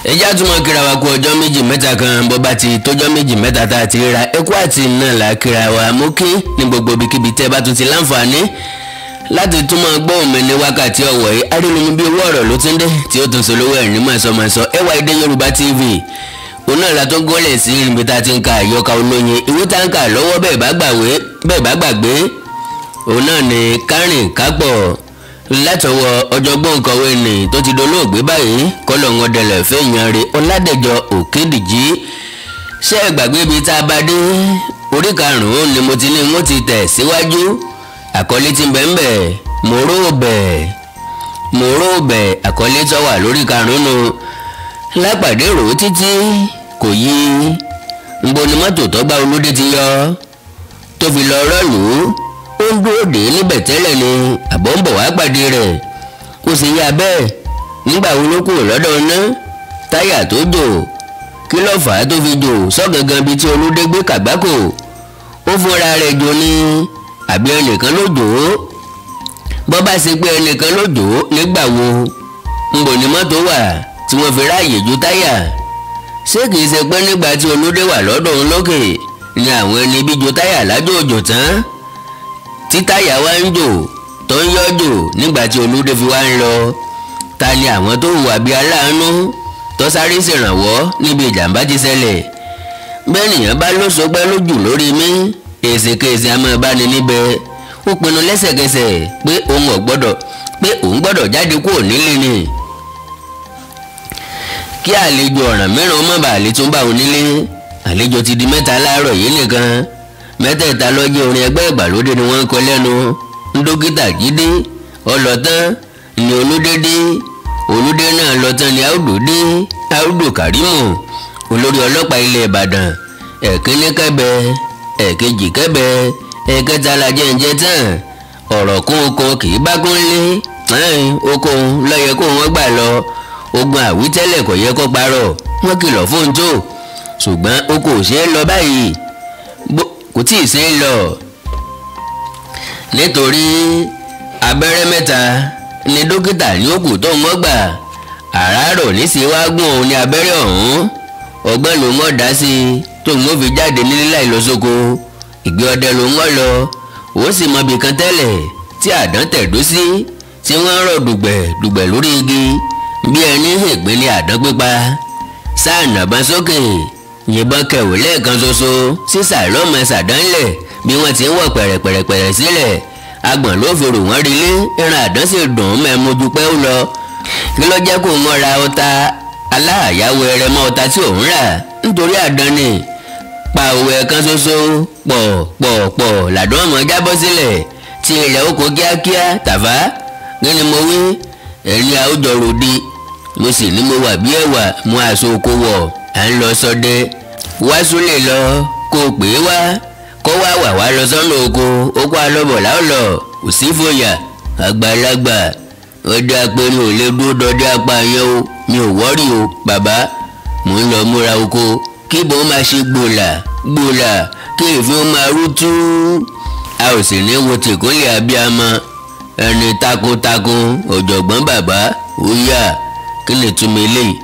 Ẹjá túmọ̀ kíra wa kú ọjọ́ méjì mẹ́ta kan, bó bá ti tọ́jọ́ méjì mẹ́ta tá a ti ríra, ẹkú àti náà là kíra wa. Mú kí ní gbogbo ibikíbi tẹ́ bá tún ti láǹfààní láti túmọ̀ gbọ́ òmìn ní wákàtí ọ̀wọ̀ yìí. Arínúmi bí owó ọ̀rọ̀ ló ti ń dé tí ó tún sọ lówó ẹ̀rín mọ̀ọ́sọ̀mọ̀ọ́sọ. Ẹwà Èdè Yorùbá TV òun náà la tó gọ́lẹ̀ sí ibi tá a ti ń ka àyọkà olóyin, ìwé tá ń kà lọ́wọ́ bẹ́ẹ̀ bá gbàgbé òun náà ni Kárìn Kápọ̀ látọwọ́ ọ̀jọ̀gbọ́n kọ̀wé ni tó ti dolóògbé báyìí, kọ́lọ̀ ń ọdẹlẹ̀ fẹ́yàn rẹ̀, Ọládẹ̀jọ Òkèdìjì. Ṣé ẹ gbàgbé ibi tá a bá dé? Orí karùn-ún ni mo ti ní wọ́n ti tẹ̀ síwájú. Àkọlé tí ń bẹ̀ ń bẹ̀ mòró bẹ̀, àkọlé tó wà lórí karùn-ún nu. Lápàdé rò ó títí kò yí nbo ni mọ́tò tó gbá Olódé ti yọ tó fi lọ rọ́ọ̀lù. Ó ń dúró dé níbẹ̀ tẹ́lẹ̀ ni àbọ̀ ń bọ̀ wá pàdé rẹ̀, kó sì yá bẹ́ẹ̀. Nígbà wo ló kúrò lọ́dọ̀ ná? Táyà tó jò, kí ló fà á tó fi jò sọ́gangan bíi tí Olódé gbé kàgbákò? Ó fúnra rẹ̀ jò ní àbí ẹnìkan ló jò ó? Bọ́ bá ṣe pé ẹnìkan ló jò ó, nígbà wo? Nbò ní mọ́tò wà tí wọ́n fi ráàyè ju táyà? Ṣé kìí ṣe pé nígbà tí Olódé wà lọ́dọ̀ òun lókè ni àwọn ẹni bí ju táyà lájò òjò tán, tí táyà wá ń jò tó ń yọ́jò nígbà tí Olódé fi wá ń lọ? Ta ni àwọn tó hùwà bíi aláàánú tó sáré ṣèrànwọ́ níbi ìjàmbá ti ṣẹlẹ̀? Bẹ́ẹ̀ nìyẹn bá ló sọpẹ́ lójú lórí mi, èsèkéèsè a máa bá ní níbẹ̀. Ó pinnu lẹ́sẹ̀kẹsẹ̀ pé òun ò gbọ́dọ̀, pé òun gbọ́dọ̀ jáde kúrò nílé ni, kí àlejò ọ̀ràn mìíràn má bàa lè tún bá òun nílé. Àlejò ti di mẹ́ta láàárọ̀ yìí nìkan, mẹ́tẹ̀ẹ̀ta lọ́jọ́ orin ẹgbẹ́ ìgbàlódé ni wọ́n ń kọ lẹ́nu. Dókítà Jídé ọlọ́tán ni Olódé dé, Olódé náà lọ́tán ni Áùdù dé, Áùdù Kàrímù olórí ọlọ́pàá ilẹ̀ Ìbàdàn. Ẹ̀kíní kẹ́bẹ, ẹ̀kejì kẹ́bẹ, ẹ̀kẹta lajẹ́ ń jẹ́ tán. Ọ̀rọ̀ kún oko kì í bá kún lé, oko lọ́yẹ kó wọ́n gbà lọ. Ogun àwítẹ́lẹ̀ kò yẹ kó parọ́, wọ́n kìlọ̀ fóun tó, ṣùgbọ́n oko ò ṣeé lọ báyìí, kò tí ì ṣeé lọ nítorí abẹ́rẹ́ mẹ́ta ni dókítà ní òkú tó ń wọ́n gbà. Àràárọ̀ níṣẹ́ wá gún òun ní abẹ́rẹ́ ọ̀hún, ọgbọ́n ló ń wọ́n dá sí i tó ń fi jáde nílé láì lọ sóko. Ìgbé ọdẹ ló ń wọ́n lọ, ó sì mọ ibì kan tẹ́lẹ̀ tí àdán tẹ̀dó sí, tí wọ́n rọ̀ dùgbẹ̀ dùgbẹ̀ lórí igi bí ẹni ìgbín ní àdán pípa. Sáà nàbọ́n sókè, yìnbọn kẹwò lẹ́ẹ̀kan ṣoṣo, sísà lọ́mọ ṣàdánlẹ̀ bí wọ́n ti ń wọ̀ pẹ̀rẹ̀pẹ̀rẹ̀pẹ̀rẹ̀ sílẹ̀. Agbọ̀n ló fi rò wọ́n rilé, ìran àdán sì dùn ún mẹ́mu ju pé ó lọ. Kí ló jẹ́ kó wọ́n ra ọta aláàyáwó ẹrẹ mọ́ ọta tí òun rà? Nítorí àdán ni. Pa òwe ẹ̀kan ṣoṣo pọ̀ pọ̀ pọ̀ làdán ọmọ jábọ́ sílẹ̀ tí ilẹ̀ oko kíákíá. Tàfá kí ni mo wí? Ẹni àwùjọ ròde, mo sì ní mo wà bí ẹ̀wà mo àṣọ oko wọ̀, à ń lọ sọdẹ. Wá súlẹ̀ lọ kó o pè é wá, kó wá wà wá lọ sọ́nà oko, oko alọ́bọ̀ láòlọ̀, kò sí fòyà. Àgbàlagbà ọdẹ apẹ̀rẹ̀ ò lè dúró dọdẹ apá yẹn o, mi ò wọ́rì o bàbá, mò ń lọ múra oko. Kí bó máa ṣe gbòòlà gbòòlà, kí èéfín máa rú tú. A ò sì ní wo tìkúnlẹ̀ abíamọ ẹni takuntakun ọ̀jọ̀gbọ́n bàbá. Ó yá, kí ni túmọ̀ eléyìí?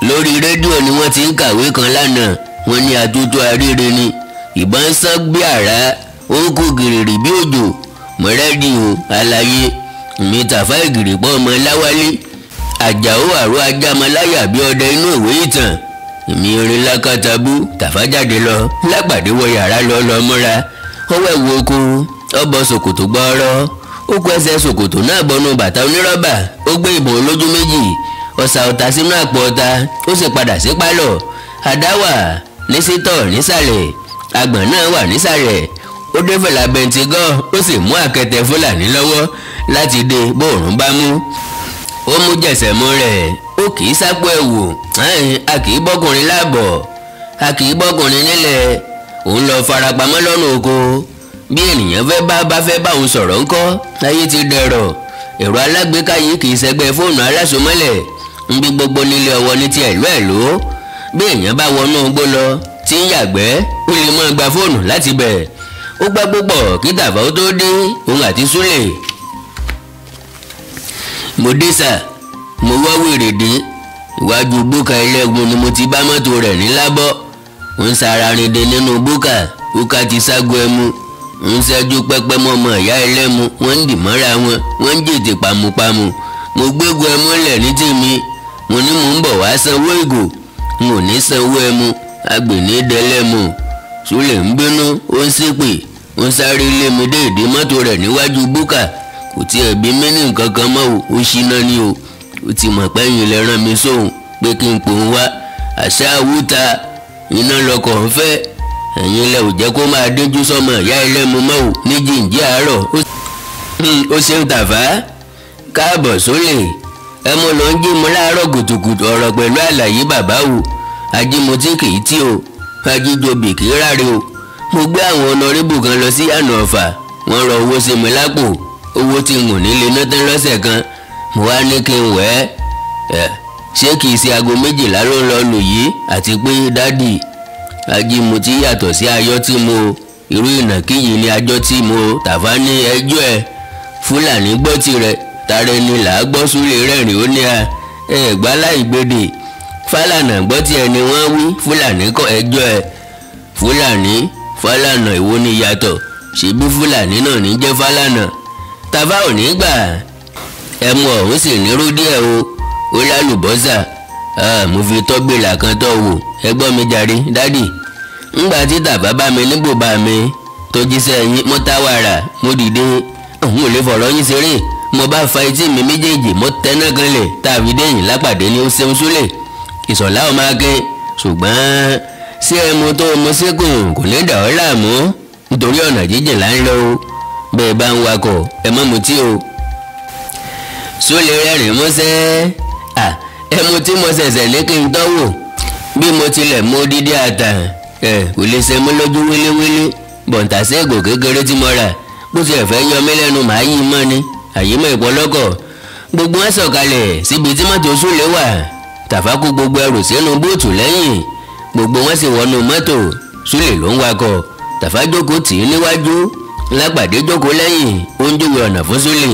Lórí rédíò ni wọ́n ti ń kàwé kan lánàá, wọ́n ní àtúntò àríre ni ìbọn ń sán bí àrá, ó ń kú gìrìrì bí òjò. Mọ̀rẹ́dì o àlàyé mi Tàfá Ìgìrìpọ̀ ọmọ Láwálé Àjàó àrò ajámọláyà bí ọdẹ inú ìwé ìtàn. Èmi orin lákàtàbú. Tàfá jáde lọ lápàdé wọ yàrá lọ lọ mọ́ra, ó wẹ̀ wo oko, ó bọ́ ṣòkòtò gbọ́ọ́rọ́, ó kó ẹsẹ̀ ṣòkòtò náà bọnú bàtà onírọ́bà, ó gbé ìbọn olójú méjì, ó sa ọta sínú àpò ọta, ó sì padà sí pálọ̀. Àdá wà ní sítọ̀ nísàlẹ̀, agbọ̀n náà wà nísàlẹ̀. Ó dé fìlà bẹntigọ́, ó sì mú àkẹtẹ Fúlàní lọ́wọ́ láti dé bóòrùn bá mú. Ó mú jẹ̀sẹ̀mú rẹ̀, ó kì í sápò ẹ̀wù, a kì í bọ́kùnrin láàbọ̀, a kì í bọ́kùnrin nílẹ̀. Òun lọ farapamọ́ lọ́nà oko. Bí ènìyàn fẹ́ bá fẹ́ bá òun sọ̀rọ̀ ńkọ́? Ayé ti dẹ̀rọ̀. Ẹ̀rọ alágbèéká yìí kì í ṣẹgbẹ́ fóònù alásomọ́lẹ̀ nbí gbogbo nílé ọwọ́ ní ti ẹ̀lú ẹ̀lú. Bí èèyàn bá wọnú igbó lọ tí ń yàgbẹ́, ó lè máa gba fóònù láti bẹ̀. Ó pẹ́ púpọ̀ kí Tàfá ó tó dé, òun àti Súlè. Mo dé sà, mo wá wèrè dé. Iwájú búkà ẹlẹ́gun ni mo ti bá mọ́tò rẹ̀ ní lábọ́. Ń sara rinde nínú búkà, búkà ti ságo ẹmu. Ń ṣẹ́jú pẹ́pẹ́ mọ́mọ́ ìyá ẹlẹ́mu, wọ́n ń dì mọ́ra wọn, wọ́n ń jètè pàmùpàmù. Mo gbégun ẹmu lẹ̀ ní tèmi, mo ní mò ń bọ̀ wá sanwó ìgò, n ò ní sanwó ẹmu, agbèní dẹlẹ́mu. Súlè ń bínú, ó ń ṣépè, ó ń sáré lé mi dé ìdí mọ́tò rẹ̀ níwájú búkà. Kò tiẹ̀ bí mí ní nǹkan kan mọ́ o, ó ṣíná ní o. Ó ti mọ̀ pé ẹ̀yin lẹ rán mi sóhun pé kí n pòun wá. Àṣà àwùta iná lọkọ̀ ń fẹ́, ẹ̀yin lẹ ò jẹ́ kó máa díjú sọ́mọ ìyá ẹlẹ́mu mọ́ o ní jíǹjí àárọ̀. Ó ṣeun Tàfá, káàbọ̀ sólè. Ẹmu ló ń jí mu láàárọ̀ kùtùkùtù ọ̀rọ̀ pẹ̀lú àlàyé bàbá o. Ajímutí kì í tí o, ajíjobì kì í ráre o. Mo gbé àwọn ọ̀nàrẹ́bù kan lọ sí àná Ọ̀fà, wọ́n rọ owó sí mi lápò, owó tí n ò ní lè ná tán lọ́sẹ̀ kan. Mo wá ní kí n wẹ̀ ẹ́, ṣé kìí ṣe aago 12 ló ń lọ lù yìí? Àti pé dádì, ajímutí yàtọ̀ sí ayọ́ tí mo, irú ìnàkíyì ni ajọ́ tí mo. Tàfá ní ẹjọ́ ẹ, Fúlàní gbọ́ tirẹ̀, tààrẹ ni là á gbọ́. Súlè rẹ́rìn ó ní a ẹ gbá láì gbèdè. Fálànà gbọ́ tiẹ̀ ni wọ́n wí, Fúlàní kọ́ ẹjọ́ ẹ. Fúlàní Fálànà ìwo ni yàtọ̀, ṣebí Fúlàní náà ní jẹ́ Fálànà. Tàfá ò ní gbà, ẹmu ọ̀hún sì nírú díẹ̀ o, ó lálùbọ́sà. Mo fi tọ́gbìlà kan tọ́ wò, ẹ gbọ́ mi jàre dádì. Ńgbà tí Tàfá bá mi níbò bá mi tó jíṣẹ́ yín, mo tá wàrà, mo dìde, òun ò lè fọ̀rọ̀ yín ṣeré. Mo bá fa etí mi méjèèjì, mo tẹ́ná kanlẹ̀ tàbí dẹ́yìn lápàdé ní ó ṣeun Súlè. Ìṣọ̀lá ò máa ké, ṣùgbọ́n ṣé ẹmu tó mo ṣẹ́kùn kò ní dà ọ́ láàmú nítorí ọ̀nà jíjìn là ń lọ o. Bẹ́ẹ̀ bá ń wakọ̀ ẹ má mutí o. Súlè rẹ́rìn músẹ́, ẹmu tí mo ṣẹ̀ṣẹ̀ ní kí n tọ́wò, bí mo tilẹ̀ mú dídí àtà kò lè ṣe mú lójú wéléwélé. Bọ̀ǹtàṣẹ́gò kékeré tí mo rà bó ti ẹ̀fẹ́ yọ mí lẹ́nu màá yí mọ́ ni, àyímọ̀ ìpọlọ́kọ̀. Gbogbo wọn sọ̀kalẹ̀ síbi tí mọ́tò Súlè wà. Tàfá kó gbogbo ẹrù sínú bóòtù lẹ́yìn, gbogbo wọn sì wọnú mọ́tò. Súlè ló ń wakọ̀, Tàfá jókòó tì í níwájú, Lápàdé jókòó lẹ́yìn, ó ń júwe ọ̀nà fún Súlè.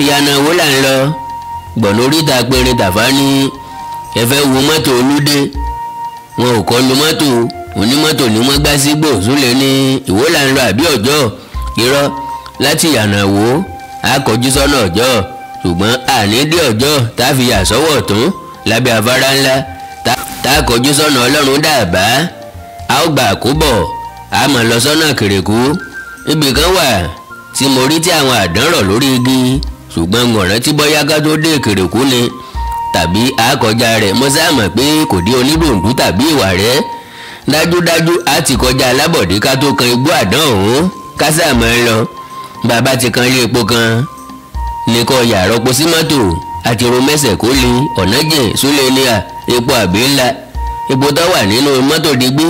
Ìyànà wo là ń lọ? Gbọ̀nà oríta péré. Tàfá ní ẹ fẹ́ wo mọ́tò Olúdé. Wọn ò kọlu mọ́tò onímọ́tò ni wọ́n gbá sígbò. Súlè ní ìwó là ń lọ àbí ọjọ́? Irọ́, láti ìyànà wo a kọjú sọ́nà ọjọ́, ṣùgbọ́n àní dé ọjọ́ tá a fi yà sọ́wọ́ ọ̀tún lábẹ́ afárá ńlá, tá a kọjú sọ́nà Ọlọ́run dàbá, a ó gbà àkóbọ̀, a mọ̀ lọ sọ́nà Kèrèkú. Ibì kan wà tí mo rí tí àwọn àdán rọ̀ lórí igi, ṣùgbọ́n n ò rántí bóyá ká tó dé Kèrèkú ni tàbí àkọjá rẹ̀. Mo sá mọ̀ pé kò dé Onídòǹdú tàbí ìwà rẹ̀. Dájúdájú a ti kọjá Alábọ̀dé ká tó kan igbó àdán ọ̀hún, ká sá mọ̀ ẹ́ lọ. Bàbá ti kan ilé epo kan ní kò yàrá po sí mọ́tò àti ro mẹ́sẹ̀ kó lè ọ̀nà jìn. Súlè ní à epo àbí ńlá, epo tó wà nínú mọ́tò digbí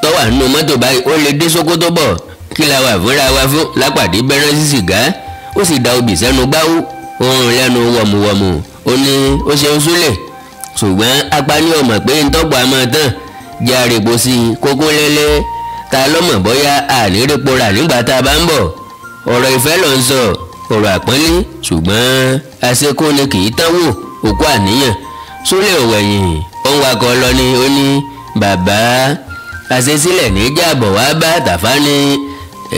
tó wà nínú mọ́tò báyìí ó lè dé Sókótó bọ̀. Kí la wà fúnra wa fún? Lápàdé bẹ́rẹ́ sí sìgá, ó sì da obì sẹ́nu gbáwó, oorun lẹ́nu wọ̀mùwọ̀mù. Ó ní ó ṣeun Súlè, ṣùgbọ́n apá ní ọmọ pé ń tọ́pọ̀ àmọ́ tán jẹ́ àrèpo sí i kókó lẹ́lẹ́. Ta lọ́mọ̀ bóyá ànírépo rà nígbà tá a bá ń bọ̀. Ọ̀rọ̀ ìfẹ́ ló ń sọ, ọ̀rọ̀ àpọ́nlé, ṣùgbọ́n àṣekó ni kì í tán wò, òkú àníyàn. Súlè òwẹ̀yìn, ó ń wakọ̀ lọ ni. Ó ní bàbá àṣesílẹ̀ ní jàbọ̀ wá bá Tàfá ní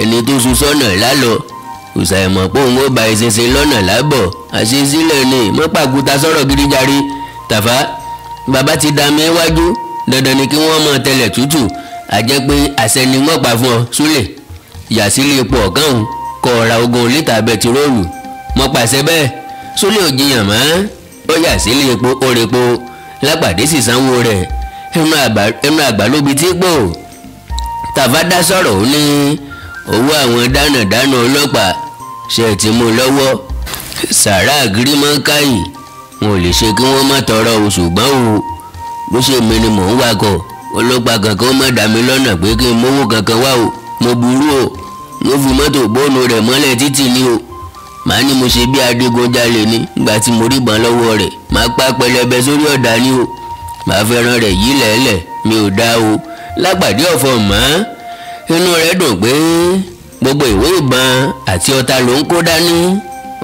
ẹni tó sun sọ́nà lálọ́, kò ṣàìmọ̀ pé òun ó ba ìṣinṣin lọ́nà lábọ̀. Àṣesílẹ̀ ni mọ́pàkúta sọ̀rọ̀ gidi jàre. Tàfá, bàbá ti dá mi wájú, dandan ni kí wọ́n mọ tẹlẹ̀ tútù, àjẹ́ pé àṣẹ ni wọ́n pa fún ọ. Súlè yà sílé epo ọ̀kan òun kó ra 20 lítà bẹtiróòlù, mo pàṣẹ bẹ́ẹ̀. Súlè ò jiyàn mọ́, ó yà sílé epo ó repo. Lápàdé sì sanwó rẹ̀, ẹnu àgbà lóbi tí gbò. Tàfá dá sọ̀rọ̀, ó ní owó àwọn dánàdánà ọlọ́pàá ṣe ti mú lọ́wọ́. Sàrà gírímọ́ńkáyì wọn ò lè ṣe kí wọ́n má tọrọ o, ṣùgbọ́n o bó ṣe mi ni mò ń wakọ̀, ọlọ́pàá kankan má dá mi lọ́nà pé kí n mówó kankan wá o. Mo burú o, mo fi mọ́tò bóònù rẹ̀ mọ́lẹ̀ títì ni o. Màá ní mo ṣe bí adigunjalè ni nígbà tí mo rí ìbọn lọ́wọ́ rẹ̀, màá pa pẹlẹbẹ sórí ọ̀dà ni o, màá fẹ́ràn rẹ̀ yí lẹ́lẹ̀, mi ò dá o. Lápàdé ọ̀fọ̀ mọ́, inú rẹ̀ dùn pé gbogbo ìwé ìbọn àti ọta ló ń kó dání.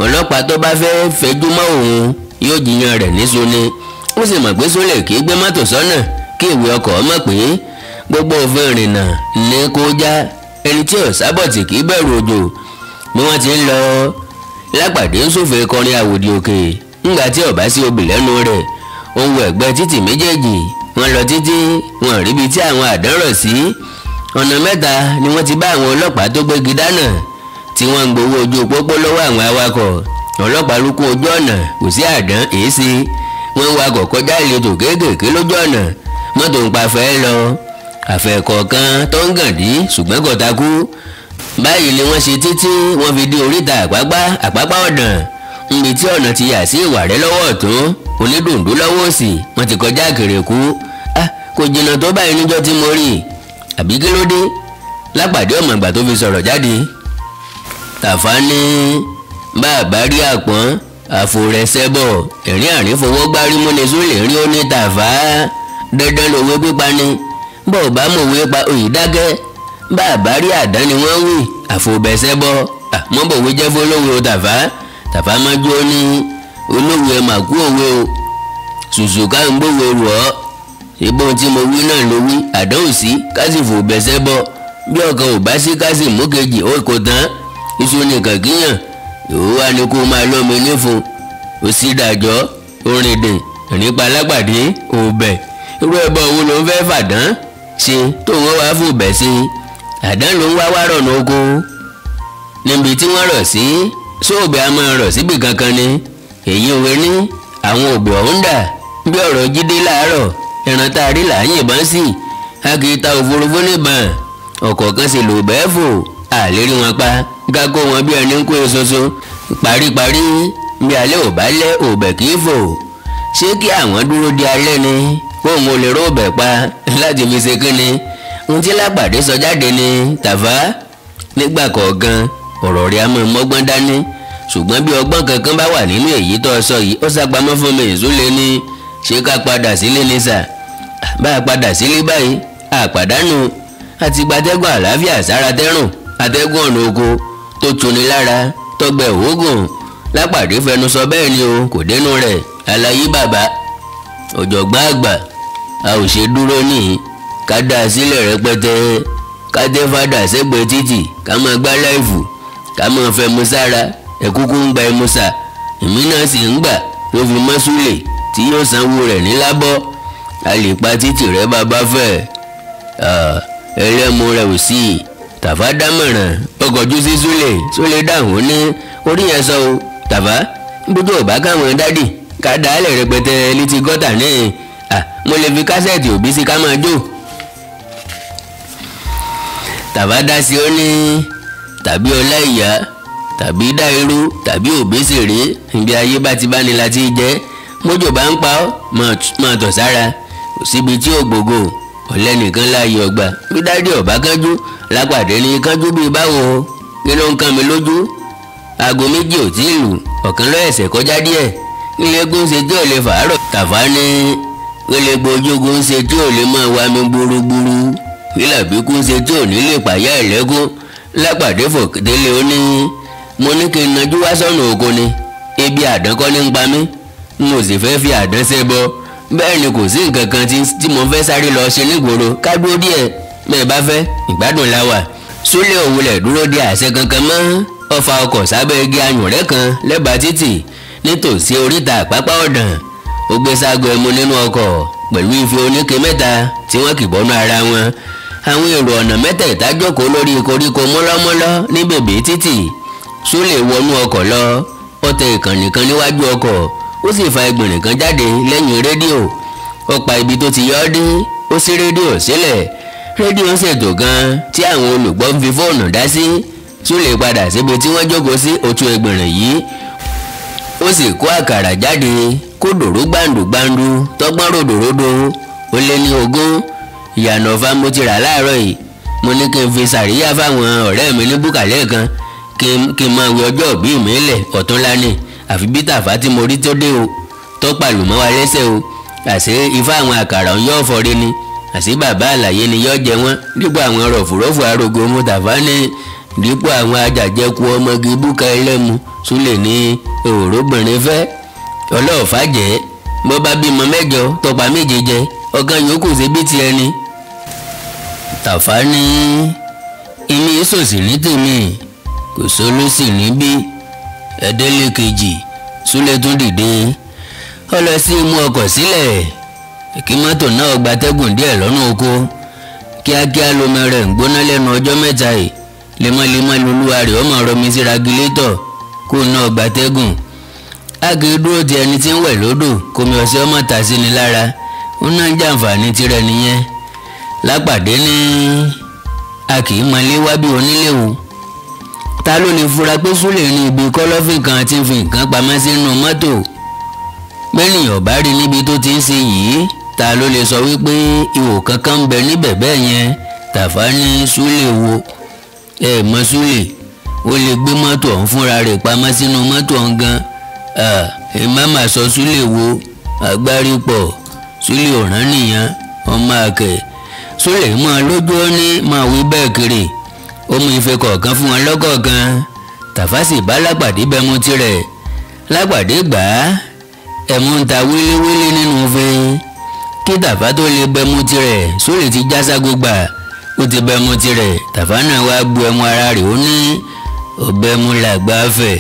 Ọlọ́pàá tó bá fẹ́ fẹjú mọ́ òun yóò jiyàn rẹ̀ níṣu ni. Ó sì mọ̀ pé Súlè kì í gbé mọ́tò sọ́nà kí ìwé ọkọ̀ mọ̀ pé gbogbo òfin ìrìnnà ní kó já ẹni tí ò sábọ̀tì kì í bẹ̀rù òjò. Bí wọ́n ti ń lọ Lápàdé ń súfèé kọrin àwòdì òkè ńgbà tí ọ̀bá sí obì lẹ́nu rẹ̀. Ohun ẹ̀gbẹ́ títì méjèèjì wọ́n lọ títí wọ́n ríbi tí àwọn àdán rọ̀ sí. Ọ̀nà mẹ́ta ni wọ́n ti bá àwọn ọlọ́pàá tó gbégi dáná tí wọ́n ń gbowó ojú pópó lọ́wọ́ àwọn awakọ̀. Ọlọ́pàá ló kún ojú ọ̀nà kò sí àdán èéṣe. Wọ́n ń wakọ̀ kọjá ìletò kéékèèké lójú ọ̀nà, mọ́tò ń pa fẹ́ lọ àfẹ́kọ̀ọ̀kan tó ń gàndí ṣùgbọ́n kò takú. Báyìí ni wọ́n ṣe títí wọ́n fi dé oríta àpápá ọ̀dàn níbi tí ọ̀nà ti yà sí Ìwàrẹ́ lọ́wọ́ ọ̀tún, Onídùndú lọ́wọ́ òsì. Wọ́n ti kọjá Àkèrèkú. Kò jìnnà tó báyìí níjọ́ tí mo rí àbí kí ló dé? Lápàdé ọmọ ìgbà tó fi sọ̀rọ̀ jáde. Tàfá ní bàbá rí àpọ́n àfòrẹsẹ́bọ̀ ẹ̀rín àrífọwọ́gbárí múni Súlè rí ó ní Tàfá dandan lòwe pípa ni bọ́ọ̀ bá mọ̀wé pa òyì dákẹ́. Bàbá rí àdán ni wọ́n wí àfòbẹ̀sẹ́bọ̀ mọ́bọ̀wé jẹ́ fọlọ́wé o. Tàfá Tàfá májú ó ní olówó ẹ mà kú òwe o, ṣùṣù ká ń gbówó rù ọ́ ìbọn tí mo wí náà ló wí àdán ò sí ká sì fòbẹ̀sẹ́bọ̀ bí ọ̀kan ò bá sí ká sì mú kejì ó kò tán. Iṣu nìkan kíyàn ìwọ wá ní kó máa lómi nífun ó sì dàjọ́ orìndìn nípa Lápàdé òbẹ̀ irú ẹbọ wo ló ń fẹ́ fàdán ṣe tó wọ́n wá fòbẹ̀ sí? Àdán ló ń wá wá rọ̀nà oko níbi tí wọ́n rọ̀ sí. Sóòbẹ̀ a máa rọ̀ síbi kankan ni èyí òwe ní àwọn òbẹ̀ ọ̀hún dà bí ọ̀rọ̀ Jídé láàárọ̀ ẹran tá a rí là ń yìnbọn sí a kì í ta òfurufú níbọn ọ̀kọ̀ọ̀kan sì lò bẹ́ẹ̀ fò àlérí wọn pa gákó wọn bí ẹni ń kó esoso paríparí bí alẹ́ ò bá lẹ́ òbẹ̀ kì í fò. Ṣé kí àwọn dúró di alẹ́ ni kóun ò lè róòbẹ̀ pa láti fi ṣe kínni? Ohun tí Lápàdé sọ jáde ni Tàfá nígbà kọ̀ọ̀kan ọ̀rọ̀ rẹ̀ á máa mọ́gbọ́n dání ṣùgbọ́n bí ọgbọ́n kankan bá wà nínú èyí tó sọ yìí ó sápamọ́ fún mi. Súlè ní ṣé ká padà sílé ní sà? Bá a padà sílé báyìí àpàdánù àti gbatẹ́gùn àlàáfíà sára tẹ́rùn atẹ́gùn ọ̀nà oko tó tuni lára tọgbẹ́ òógùn. Lápàdé fẹnu sọ bẹ́ẹ̀ ni o kò dénú rẹ̀. Àlàyé bàbá ọ̀jọ̀gbọ́n àgbà a ò ṣe dúró níyì ká dá a sílẹ̀ rẹpẹtẹ ká tẹ́ fàdà sẹ́gbẹ̀ẹ́ títì ká máa gbá láìfù ká máa fẹ́ mu sára. Ẹ̀kúkú ń gba ẹmu sà èmi náà sì ń gbà tó fi mọ́ Súlè tí yóò sanwó rẹ̀ ní lábọ́. A lè pa títì rẹ̀ bàbá fẹ́ ẹlẹ́mu rẹ̀ ò sí. Tàfá dámọ̀ràn ọkọ̀jú sí Súlè. Súlè dáhùn ní orí yẹn sọ o Tàfá bójú ọ̀bá káwọn dádì ká dàálẹ̀ rẹpẹtẹ létí gọ́tà ní mo lè fi kásẹ̀tì òbí sí ká máa jó. Tàfá dá sí ó ní tàbí ọlá ìyá tàbí dá irú tàbí òbésèré ibi ayé bá ti bá ní la ti jẹ́ mójò bá ń pa ọ́ máa tọ̀ sára kò síbi tí ò gbogbo ọ̀lẹ́ nìkan láàyè ọgbà bí dádì ọ̀bá kánjú. Lápàdé ní kánjú bíi báwo kí ló ń kán mi lójú? Aago 2 ò tí ì lù ọ̀kan ló ẹ̀sẹ̀ kọjá díẹ̀ ilé-egun ṣe tí ò lè fàárọ̀. Tàfá ní ilé-egbò ojúgun ṣe tí ò lè máa wá mi gbúrúgbúrú ìlàbíkún ṣe tí ò ní lè pàyà ẹ̀lẹ́gún. Lápàdé fòkèdélé ó ní mo ní kí n najú wá sọ́nà oko ni ebi àdán kọ́ ní ń pa mí n ò sì fẹ́ fi àdán ṣẹbọ bẹ́ẹ̀ ni kò sí nǹkan kan tí mo fẹ́ sáré lọ ṣe nígboro ká dúró díẹ̀ bẹ́ẹ̀ bá fẹ́ ìgbádùn la wà. Súlè òwúlẹ̀ dúró de àṣẹ kankan mọ́ ó fa ọkọ̀ sábẹ́ igi ayùnrẹ́ kan lẹ́bàá títì nítòsí oríta àpápá ọ̀dàn. Ó gbé ságo ẹmu nínú ọkọ̀ pẹ̀lú ife oníke mẹ́ta tí wọ́n kì bọ́nú ara wọn. Àwọn èrò ọ̀nà mẹ́tẹ̀ẹ̀ta jókòó lórí koríko mọ́lọ́mọ́lọ́ ní bèbè títì. Súlè wọnú ọkọ̀ lọ ó tẹ ìkànnì kan níwájú ọkọ̀ ó sì fa ẹgbìnrin kan jáde lẹ́yìn rédíò. Ó pa ibi tó ti yọ ọ́ dé ó sí rédíò sílẹ̀. Rédíò ń ṣètò gan tí àwọn olùgbọ́ ń fi fóònù dá sí. Súlè padà síbi tí wọ́n jókòó sí òtún ẹgbìnrin yìí ó sì kó àkàrà jáde kó dòró gbàǹdùgbàǹdù tọgbọ́n ròdòròdò ó lé ní 20. Ìyànà ọ̀fà mo ti rà láàárọ̀ yìí mo ní kí n fi sàríyá fáwọn ọ̀rẹ́ mi ní búkàlẹ́ kan kí n máa wí ọjọ́ òbí mi lẹ̀ ọ̀túnla ni àfi bí Tàfá tí mo rí tó dé o tó pàlùmọ́ wa lẹ́sẹ̀ o. Àṣé ifá àwọn àkàrà ń yọ̀ fọ́re ni àṣé bàbá àlàyé ni yọ̀ jẹ wọ́n dípò àwọn rọ̀fùrọ̀fù arógo mu Tàfá ní dípò àwọn ajàjẹkù ọmọge búkà ẹlẹ́mu Súlè ní òróbìnrin fẹ́ ọlọ́ọ̀fà jẹ́ Bó bá bímọ mẹ́jọ tọpa méje jẹ, ọ̀kan yòókù ṣe bí ti ẹni. Tàfá ní ìmí sòsì ní tèmi, kò sólósì níbí. Ẹ̀dẹ́lẹ̀ kejì Súlẹ̀ tún dìde, ó lọ sí mú ọkọ̀ sílẹ̀ kí mọ́tò náà gbatẹ́gùn díẹ̀ lọ́nà oko. Kíákíá lomi rẹ̀ ń gbóná lẹ́nu ọjọ́ mẹ́ta yìí. Lemọ́lemọ́ lolúwa rẹ̀ ọmọ rọmi sí ragilétọ̀ kó náà gbatẹ́gùn. A kì í dúró ti ẹni tí ń wẹ̀ lódò kómi ọṣẹ ọmọ ta sí ni lára, ó náà ń jàǹfààní tirẹ̀ nìyẹn. Lápàdé ní a kì í mọlé wá bí onílé o. Ta ló lè fura pé Súlẹ̀ ní ibi kọ́lọ́fín kan tí ń fi nǹkan pamọ́ sínú mọ́tò? Bẹ́ẹ̀nìyàn bá rí níbi tó ti ń ṣe yìí, ta ló lè sọ wípé ihò kankan ń bẹ níbẹ̀ bẹ́ẹ̀ yẹn? Tàfá ní Súlẹ̀ wo? Ẹ mọ Súlẹ̀, ó lè gbé mọ́tò ọ̀hún fúnra rẹ̀ pamọ́ sínú mọ́tò ọ̀hún gan. Ẹ má má sọ Súlẹ̀ wo, agbárí pọ̀, Súlẹ̀ ọ̀ràn nìyẹn, ọmọ àkẹ́. Súlẹ̀ mọ́ lójú ó ní máa wí bẹ́ẹ̀ kiri. Ó mú ife kọ̀ọ̀kan fún wọn lọ́kọ̀ọ̀kan. Tàfá sì bá Lápàdé bẹmu tirẹ̀. Lápàdé gbà á, ẹ̀mú ń ta wíléwílé nínú ife. Kí Tàfá tó lè bẹmu tirẹ̀, Súlẹ̀ ti já ságo gbà, ó ti bẹmu tirẹ̀. Tàfá náà wá bu ẹmu ara rẹ̀, ó ní ọbẹ̀ mu làgbà fẹ̀.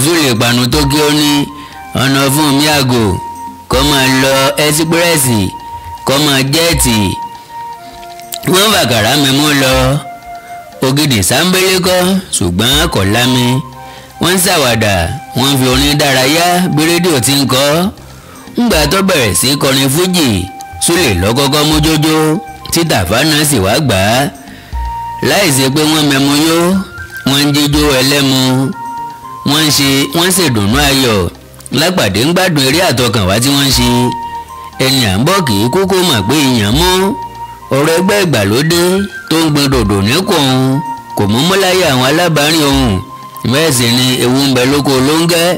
Súlẹ̀ panu tó kí ó ní ọ̀nà fún mi àgò, kọ́ máa lọ ẹ́sípírẹ́sì, kọ́ máa jẹ́ẹ̀tì. Wọ́n fàkàrà mímú lọ. Ògidì sáńbélé kọ́, ṣùgbọ́n kò lámi. Wọ́n ń ṣàwàdà, wọ́n fi orin dárayá bí rédíò ti ń kọ́. Ńgbà tó bẹ̀rẹ̀ sí kọrin fújì, Súlẹ̀ lọ́kọ́kọ́ mú jójó, tí Tàfá náà sì wá gbà á. Láìsí pé wọ́n mẹ́mu yó, wọ́n ń jíjó ẹlẹ́mu, wọ́n ń ṣe, wọ́n ń ṣèdùnnú ayọ̀. Lápàdé ń gbádùn eré àtọkànwá tí wọ́n ń ṣe. Ẹni à ń bọ̀ kì í kúkú mọ̀ pé ìyàn mú. Ọ̀rọ̀ ẹgbẹ́ ìgbàlódé tó ń gbin dòdò níkùn òun kò mú mọ́láyà àwọn alábàárìn òun. Bẹ́ẹ̀ sì ni ewu ń bẹ lóko lóńgẹ́,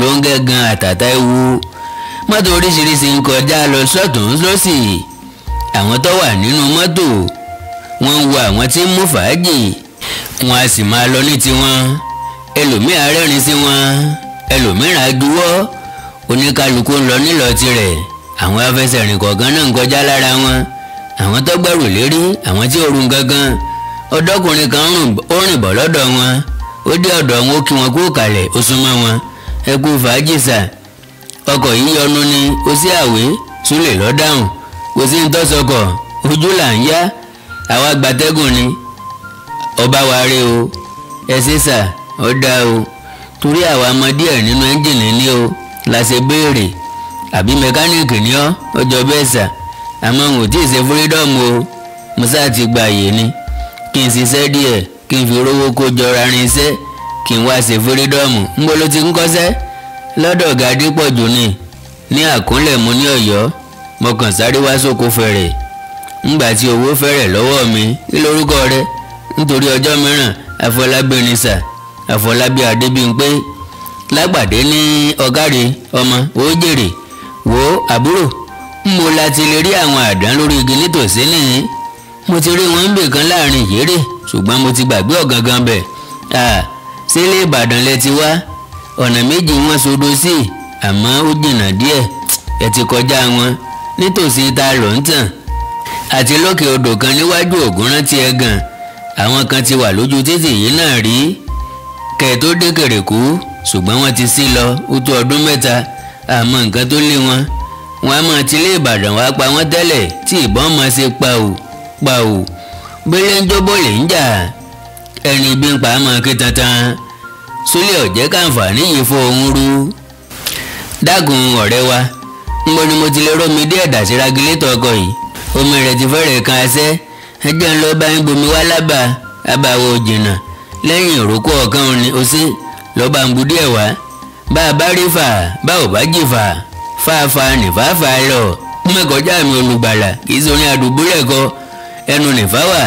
lóńgẹ́ gan àtàtà ewu. Mọ́tò oríṣiríṣi ń kọjá lọ sọ́tún lọ́sì. Àwọn tó wà nínú mọ́tò wọ́n ń wo àwọn tí ń mú fàájì, wọn a sì máa lọ ní tiwọn. Ẹlòmíràn rẹ́rìn sí wọn, ẹlòmíràn á juwọ́. Oníkálukú ń lọ nílọ tirẹ̀. Àwọn afẹsẹ̀rìn kọ̀ọ̀kan náà ń kọjá lára wọn. Àwọn tó gbẹ̀rù lérí, àwọn tí ó run gangan. Ọ̀dọ́kùnrin kan ó rìn bọ̀ lọ́dọ̀ wọn. Ó dé ọ̀dọ̀ wọn, ó kí wọn kú kalẹ̀, ó súnmọ́ wọn. Ẹ kú fàájì sà. Ọkọ̀ yìí yọnu ni, ó sí àwé. Súlẹ̀ ló dáhùn. Kò sí ń tọ́sọkọ̀, ojú là ń yá. Àwa gbatẹ́gùn ni. Ọba wa rí o. Ẹ ṣé sà, ó dá o. Torí àwa mọ díẹ̀ nínú ẹ́ńjìnì ni o, la ṣe béèrè. Àbí mẹkáníìkì ni ọ́, ó jọ bẹ́ẹ̀ sà. Àmọ́ n ò tí ì ṣe fúrídọ́ọ̀mù o. Mo sáà ti gba àyè ni. Kí n ṣiṣẹ́ díẹ̀, kí n fi rówó kó jọra rinṣẹ́, kí n wá ṣe fúrídọ́ọ̀mù. Ńbo ló ti ń kọ́ṣẹ́? Lọ́dọ̀ ọ̀gá Adépọ̀jù ni. Ní Àkúnlẹ̀ mo ní Ọ̀yọ́. Mo kàn sáré wá sóko fẹ̀rẹ̀. Ńgbà tí owó fẹ̀rẹ̀ lọ́wọ́ mi, kí lorúkọ rẹ? Nítorí ọjọ́ mìíràn, Afọlábí ni sà. Afọlábí Adébímpé. Lápàdé ní ọ̀gáre ọmọ ó jèrè. Wo àbúrò, mo la ti lè rí àwọn àdán lórí igi nítòsí nìyí. Mo ti rí wọn ń bè kan láàrin yéré, ṣùgbọ́n mo ti gbàgbé ọ̀gangan bẹ̀. Sílé Ìbàdàn lẹ ti wá. Ọ̀nà méjì wọn sodo sí, àmọ́ ó jìnnà díẹ̀. Ẹ ti kọjá wọn. Nítòsí ta ló ń tàn. Àti lókè odò kan níwájú Ògúnrántí Ẹ̀gàn. Àwọn kan ti wà lójú títì yìí náà rí. Kẹ̀ tó dé Kèrèkú, ṣùgbọ́n wọ́n ti sí lọ, ó tó ọdún mẹ́ta. Àmọ́ nǹkan tó lé wọn. Wọ́n á máa tilé Ìbàdàn wá pa wọ́n tẹ́lẹ̀ tí ìbọn máa ṣe pàù pàù. Bílẹ̀ ń jóbó lè ń jà. Ẹni bí ń pa á máa ké tantan. Súlẹ̀ ọ̀jẹ́ káǹfààní yìí fún òun rú. Dákun ọ̀rẹ́ wa, ńbo ni mo ti lè rómi díẹ̀ dà sí ragilétọ̀ ọkọ̀ yìí? Omi rẹ̀ ti fẹ́rẹ̀ kan ẹsẹ̀. Ẹ jẹ́ ń lọ bá ń bomi wá lábà, àbàwọ̀ jìnnà. Lẹ́yìn ìrókò ọ̀kan òní, ó sì lọ́ọ́ bá ń bu díẹ̀ wá. Bá a bá rí fà, bá ò bá jì fà, fàáfà nìfàáfà lọ. Mẹ́kọ̀ọ́jà mi olùgbàlà kì í sorin àdùbúlẹ̀ kọ, ẹnu nìfà wà.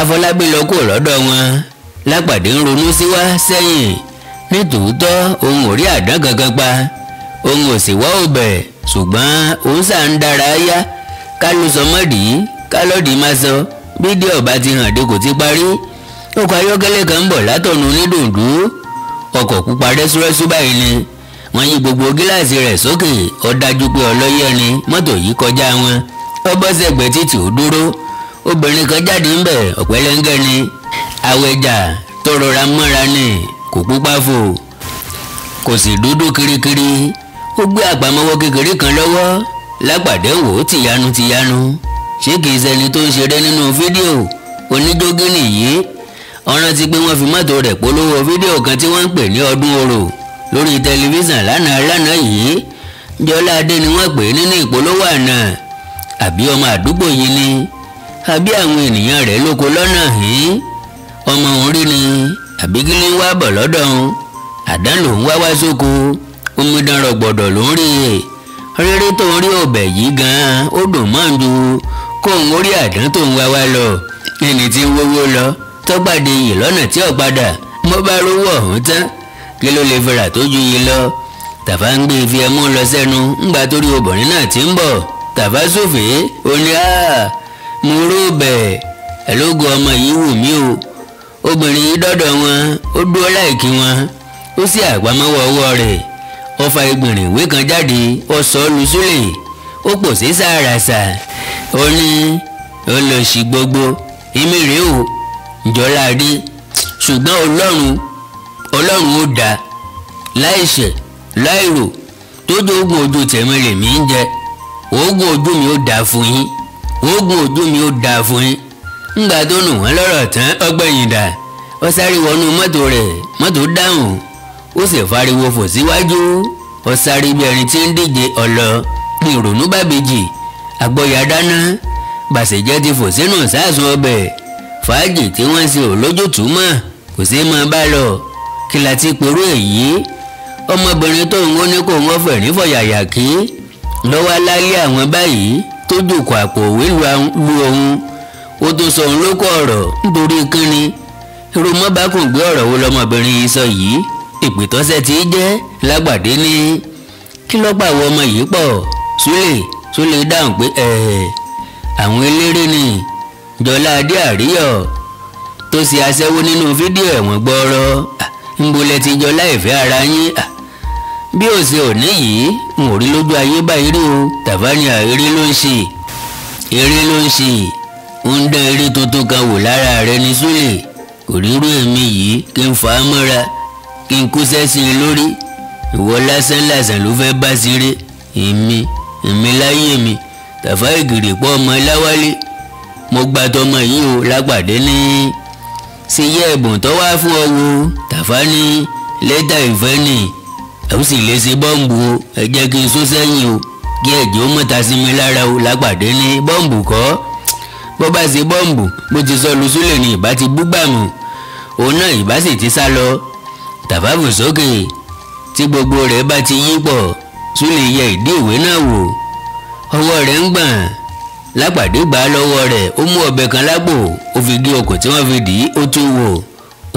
Afọlábí lọ kúrò lọ́dọ̀ wọn. Lápàdé ń ronú sí wá sẹ́yìn. Nítòótọ́ òun ò rí àdán kankan pa, òun ò sì wá ọbẹ̀, ṣùgbọ́n òun sà ń dára yá. Ká ló sọ mọ́dì, ká lọ́dì má sọ. Bídíò ọba ti hàn dé kò ti parí. Ọkọ̀ ayọ́kẹ́lẹ́ kan ń bọ̀ látọ̀nù onídùndú. Ọkọ̀ pupa rẹ́súrẹ́sú báyìí ni. Wọ́n yí gbogbo gíláàsì rẹ̀ sókè, ó dájú pé ọlọ́yẹ ni mọ́tò yìí kọjá wọn. Ó bọ́ sẹ́gbẹ̀ẹ́ títì ó dúró. Obìnrin kan jáde ńbẹ̀, ọ̀pẹ́lẹ́ńgẹ́ ni. Àwẹ̀jà tó rọra mọ́ra ni, kò pupa fò, kò sì dúdú kirikiri. Ó gbé àpamọ́wọ́ kékeré kan lọ́wọ́. Lápàdé wò ó tìyanu tìyanu. Ṣé kìí ṣẹni tó ń ṣeré nínú fídíò oníjógí nìyí? Ó rántí pé wọ́n fi mọ́tò rẹ̀ polówó fídíò kan tí wọ́n ń pè ní ọdún orò lórí tẹlifíṣàn lánàá lánàá yìí. Jọládé ni wọ́n pè nínú ìpolówó àná. Àbí ọmọ àdúgbò yìí ni? Àbí àwọn ènìyàn rẹ̀ lóko lọ́nà yìí? Ọmọ òun rí ni? Àbí kí ló ń wá bọ̀ lọ́dọ̀ òun? Àdán lòún wá wá sóko, omidan rọ̀gbọ̀dọ̀ ló ń rí e. Rírí tó ń rí ọbẹ̀ yìí gan-an ó dùn mọ́ ń ju kóun orí àdán tó ń wá wá lọ. Ẹni tí ń wówó lọ tọ́gbàdé yìí lọ́nà tí ò padà mo bá rówó ọ̀hún tán, kí ló lè fẹ́ra tó ju yìí lọ? Tàfà ń gbé ife ẹmú lọ sẹ́nu ńgbà torí obìnrin náà ti ń bọ̀. Tàfà sófèé ó ní mo ró bẹ̀ ẹ̀ lógo ọmọ yìí wù mí o. Obìnrin yìí dọ́dọ̀ wọn, ó dúró láìkí wọn, ó sì àpamọ́wọ́ ọwọ́ rẹ̀. Ó fa ìgbìnrin ìwé kan jáde, ó sọ ọ́ lu súlẹ̀, ó pò sí sàràsà. Ó ní ó lọ sí gbogbo èmi rèé o, Jọládé, ṣùgbọ́n Ọlọ́run ó dá láìṣẹ̀ láìrò tójú oògùn ojú tẹ̀mí lèmi ń jẹ. Oògùn ojú mi ó dáa fún yín, oògùn ojú mi ó dáa fún yín. Ńgbà tó nù wọ́n lọ́rọ̀ tán, ọgbẹ̀yìn dà, ó sáré wọnú mọ́tò rẹ̀. Mọ́tò dáhùn, ó sì fariwo fò síwájú. Ó sáré bí ẹni tí ń díje ọ̀lọ́. Ní ìrònú bábejì àgbọ̀yà dáná, bàṣẹ̀jẹ́ ti fò sínú sáàsùn ọbẹ̀. Fàájì tí wọ́n ṣe ò lójútùú mọ́, kò sí máa bá lọ. Kí la ti pẹ̀rú èyí? Ọmọbìnrin tó ń ní kó wọ́n fẹ̀rí fọ̀yàyà kí lọ́wọ́ alálẹ́ àwọn báyìí tó jòkó àpò òwe lu òun. Ó tó sọ òun lóko ọ̀rọ̀ nítorí kínni. Irú mọ́bákùn gbé ọ̀rọ̀ wo lọmọbìnrin yìí sọ yìí? Ìpè tọ́sẹ̀ tí í jẹ́. Lágbàdé ní kí lọ́pọ̀ àwọn ọmọ yìí pọ̀? Súlè dáhùn pé àwọn eléré ni. Jọládé Àríyọ̀ tó ṣe aṣẹ́wó nínú fídíò ẹ̀wọ̀n gbọ́ọ́rọ́. Ńbolẹ̀ ti jọlá ìfẹ́ ara yín? Bí ó ṣe òní yìí n ò rí lójú ayé báyìí rí o. Tàfà ni eré ló ń ṣe, eré ló ń ṣe, ó ń dán eré tuntun kan wò lára rẹ ní Súlè. Kò rírú èmi yìí kí n fà á mọ́ra, kí n kó sẹ́sìn lórí. Ìwọ lásán lásán ló fẹ́ bá ṣeré. Èmi láyé mi. Tàfà ìgìrì pọ̀ ọmọ láwálé, mo gba tọmọ yìí o. Lápàdé ní ṣe yẹ ẹ̀bùn tó wá fún ọ wo? Tàfà ní lẹ́tà ìfẹ́ nì, ó sì lè ṣe bọ́ǹbù o, ẹ jẹ́ kí n sún sẹ́yìn o, kí ẹ̀jẹ̀ ó mọ̀ta sí mi lára o. Lápàdé ní bọ́ǹbù kọ́, bó bá ṣe bọ́ǹbù bó ti sọ lu Súlè ni ìbá ti búgbàmù, òun náà ìbá sì ti sá lọ. Tàfà fò sókè tí gbogbo rẹ̀ bá ti yí pọ̀. Súlè yẹ ìdí ìwé náà wò, ọwọ́ rẹ̀ ń gbọ̀n. Lápàdé gbà á lọ́wọ́ rẹ̀, ó mú ọbẹ̀ kan lápò, ó fi gé okùn tí wọ́n fi dì í, ó tún wò.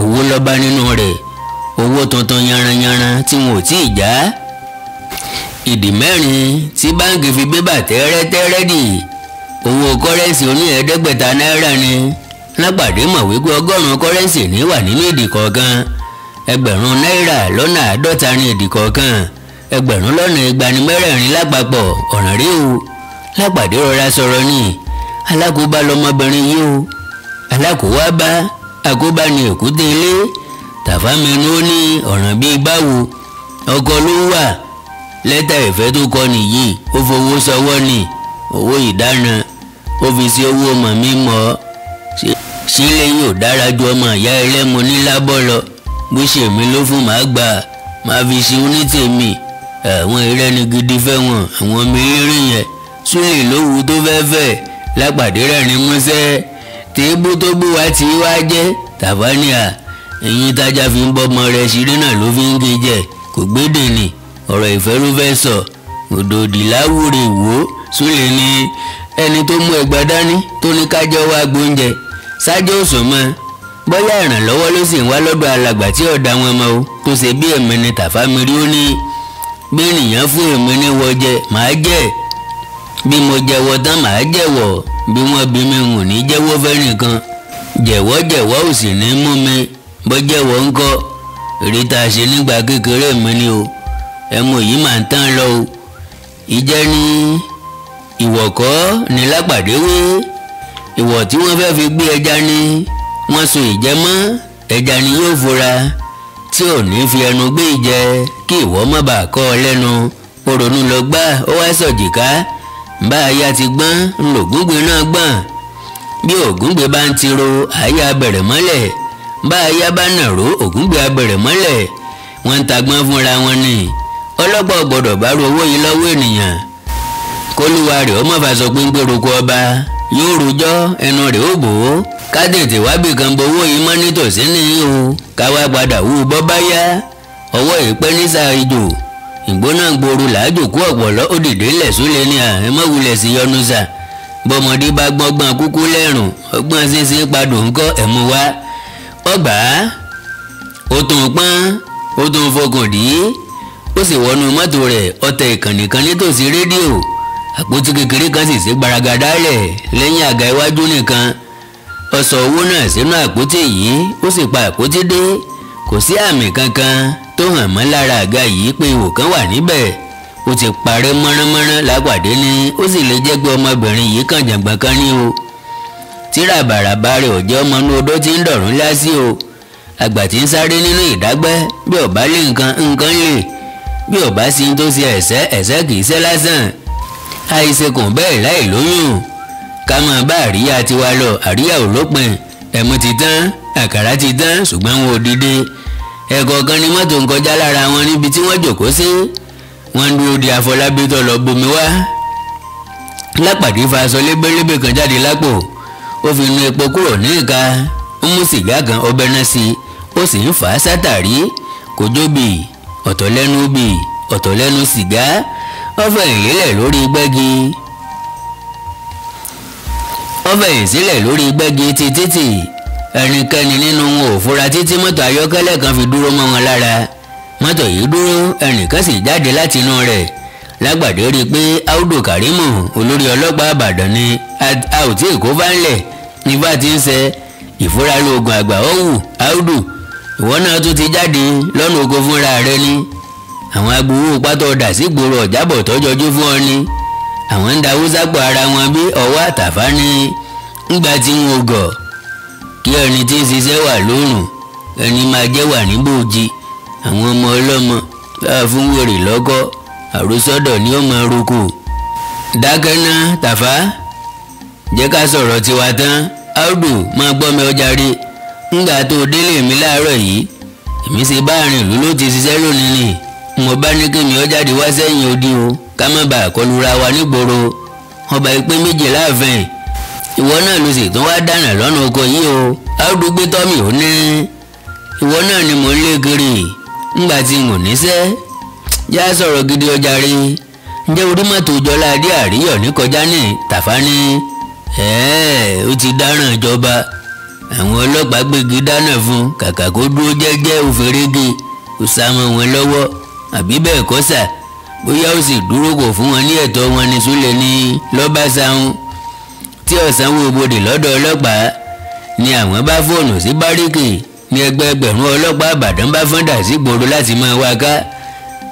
Owó lọ́ba nínú rẹ̀, owó tuntun yanranyanran tí wọn ò tí ì já. Ìdí mẹ́rin tí báńkì fi bébà tẹ́rẹ́tẹ́rẹ́ dì, owó kọ́rẹ́ǹsì oní 500 náírà ni. Lápàdé mọ̀ wípé 100 kọ́rẹ́ǹsì ní wà nínú ìdì kọ̀ọ̀kan. 2000 náírà lọ́nà 50 ní ìdì kọ̀ọ̀kan. 2,200 ní mẹ́rẹ̀ẹ̀rin lápapọ̀. Ọ̀ràn rí o. Lápàdé rọra sọ̀rọ̀ ni, alákòóbá lọmọbìnrin yìí o, alákòówá bá àkóbá ni èkúté ilé. Tàfà mẹ́nu ó ní ọ̀ràn bíi báwo, ọkọ ló wà. Lẹ́tà ìfẹ́ tó kọ nìyí, ó fowó sọwọ́ ni, owó ìdáná, ó fi sí owó mọ̀mí mọ́. Sílé yóò dára ju ọmọ ìyá ẹlẹ́mu ní lábọ́ lọ. Bó ṣe mí ló fún màá gbà, màá fi ṣe onítèmi. Àwọn ìrẹ́ni gidi fẹ́ wọn, àwọn ọmọ eléré yẹn. Súlè lówù tó fẹ́ fẹ́. Lápàdé rẹ̀ ní músẹ́, tèébú tó bú wa tí wá jẹ́. Tàfà ní à, eyín tájà fi ń bọ́mọ rẹ̀ ṣeré náà ló fi ń gé jẹ, kò gbédè ni, ọ̀rọ̀ ìfẹ́ ló fẹ́ sọ. Òdòdì láwùrè wò. Súlè ní ẹni tó mú ẹgbà dání tó ní kájọ wá gbóúnjẹ ṣáájú òsùn mọ́, bóyá ìrànlọ́wọ́ ló sì ń wá lọ́dọ̀ alàgbà tí ọ̀dà wọn mọ́ o, tó ṣe bí èmi ni Tàfà mi rí. Ó ní bí ènìyàn fún èmi ní wọjẹ màá jẹ, bí mo jẹ́wọ́ tán màá jẹ́wọ́, bí wọ́n bí mi hùn ní jẹ́wọ́ fẹ́nìkan, jẹ̀wọ́ jẹ̀wọ́ ò sì ní mú mi, bó jẹ́wọ́ ńkọ́. Èrè tá a ṣe nígbà kékeré mi ni o, Ẹmu yìí máa ń tán lọ o. Ìjẹ́ ní ìwọ̀kọ́ ní Lápàdé wé. Ìwọ̀ tí wọ́n fẹ́ fi gbé ẹja ni wọ́n so ìjẹ mọ́. Ẹja ni yóò fura tí ò ní fi ẹnu gbé ìjẹ kí ìwọ má bàa kọ́ ọ lẹ́nu. Ó ronú lọ gbá, ó wá sọ̀jìká. Bá aya ti gbọ́n ńlògúngbè náà gbọ́n. Bí Ògúngbè bá ń tiro, àyà bẹ̀rẹ̀ mọ́lẹ̀. Bá aya bá nàró, Ògúngbè á bẹ̀rẹ̀ mọ́lẹ̀. Wọ́n ń tagbọ́n fúnra wọn ni. Ọlọ́pàá ò gbọ́dọ̀ bá ru owó yìí lọ́wọ́ ènìyàn. Kólúwa rẹ̀ ó má bàa sọ pé ń gbèrò ọba. Yóò rojọ́, ẹnu rẹ̀ ó bò ó. Ká tètè wábì kan bowó yìí mọ́ nítòsí nìyí o. Ká wá padà wú bọ́ bá yá. Ọwọ́ ìpẹ́ nísà ìjò. Ìgbóná gbòòrò làájò kú ọ̀pọ̀lọ́ ó dìde ńlẹ̀ súlẹ̀ ní à ẹ má wulẹ̀ sí yọnu sà. Bọ́mọdé bá gbọ́ngbọ́n kúkú lẹ́rùn, ọgbọ́n ṣíṣe padò ńkọ́ ẹ̀mú wá. Ọgbà ó tún pọ́n, ó tún fọkàn dì í. Ó sì wọnú mọ́tò rẹ̀, ọtẹ ìkànnì kan nítòsí rédíò. Àpótí kékeré kan sì sí gbaragada lẹ̀ lẹ́yìn àga iwájú nìkan. Ó sọ owó náà sínú àpótí yìí, ó sì pa àpótí dé. Kò sí àmì kankan tó hàn mọ́ lára àga yìí pé ihò kan wà níbẹ̀. Ó ti parẹ́ mọ́ránmọ́rán Lápàdé ní ó sì lè jẹ́ pé ọmọbìnrin yìí kàn jàǹgbọ̀n kan ní o. Tíra bàràbà rẹ̀ ò jẹ́ ọmọ inú odó tí ń dọ̀rùn lásì o. Àgbà tí ń sáré nínú ìdágbẹ́ bí ò bá lé nǹkan nǹkan lè. Bí ò bá sí tó ṣe ẹ̀ṣẹ̀ ẹ̀ṣẹ̀ kì í ṣe lásán. Àìsèkùn bẹ́ẹ̀ láì lóyún. Ká máa bá àríyá tiwa lọ, àríyá ò lópin. Ẹ̀mú ti tán, àkàrà ti tán, ṣùgbọ́n wọn ò dìde. Ẹ̀kọ̀ọ̀kan ni mọ́tò ń kọjá lára wọn níbi tí wọ́n jòkó sí. Wọ́n ń dúró de Àfọlábí tó lọ bomi wá. Lápàdé fa aṣọ lébélébé kan jáde lápò. Ó fi nu epo kúrò ní ìka. Ó mú sìgá kan, ó bẹ́ná sí i. Ó sì ń fà á sátàrí. Kò jóbi, ọ̀tọ̀ lẹ́nu bì, ọ̀tọ̀ lẹ́nu sìgá. Ó fẹ̀yìn lélẹ̀ lórí gbẹ́gi. Ó fẹ̀yìn sílẹ̀ lórí gbẹ́gi ti títì. Ẹnikẹ́ni nínú wọn ò fura títí mọ́tò ayọ́kẹ́lẹ́ kan fi dúró mọ́ wọn lára. Mọ́tò yìí dúró, ẹnìkan sì jáde láti inú rẹ̀. Lágbàdé rí i pé Audu Karimu, olórí ọlọ́pàá Ìbàdàn ni. A ò tí ì kó bá ń lẹ̀ nígbà tí ń ṣe ìfura lóògùn àgbà. Ó wù Audu, ìwọ náà tún ti jáde lọ́nà oko fúnra rẹ ni. Àwọn agbowó pátó dà sí gbòòrò ọ̀jábọ̀ tọ́jọ́jú fún ọ ni. Àwọn ń dawó sápò ara wọn bí ọwọ́ àtàfà ni. Ńgbà tí wọn ò gọ̀ kí ẹni tí ń ṣiṣẹ́ wà lóòrùn, ẹni máa jẹ́ wà níbòjì. Àwọn ọmọ ọlọ́mọ bá fún wèrè lọ́kọ́, àròsọ́dọ̀ ni ó máa roko. Dákẹ́ ná Tàfá, jẹ́ ká sọ̀rọ̀ tiwa tán. Audu máa gbọ́ mi ọjà rí. Ńgbà tó délé mi láàárọ̀ yìí, èmi ṣe bá àárín ìlú ló ti ṣiṣẹ́ lónìí ni. Mo bá ní kí mi ó jáde wá sẹ́yìn odi o, ká má bàa kọlura wa nígboro. Ọba ìpín méjì láàfin. Ìwọ náà ló sì tún wá dáná lọ́nà oko yìí o. Audu gbé tọ́mì ó ní. Ìwọ náà ni mò ń lé kiri ńgbà tí n ò níṣẹ́. Já sọ̀rọ̀ gidi ọjà rí. Ǹjẹ́ orí mọ́tò Jọlá Adé Àríyọ̀ ní kọjá ní Tàfá ní? Ó ti dáràn ìjọba. Àwọn ọlọ́pàá gbégi dáná fún kàkà kó dúró jẹ́jẹ́ òfèrègè. Ó sá mọ́ wọn lọ́wọ́ àbí bẹ́ẹ̀ kọ́ sà. Bóyá ó sì dúró kò fún wọn ní ẹ̀tọ́ wọn ní Súlẹ̀ ní lọ́ba sáhùn. Tí ọ̀sánwó bodè lọ́dọ̀ ọlọ́pàá ni àwọn bá fóònù sí báríkì ní ẹgbẹẹgbẹ̀rún ọlọ́pàá Ìbàdàn bá fọ́n dà sí gbòòrò láti máa wá ká.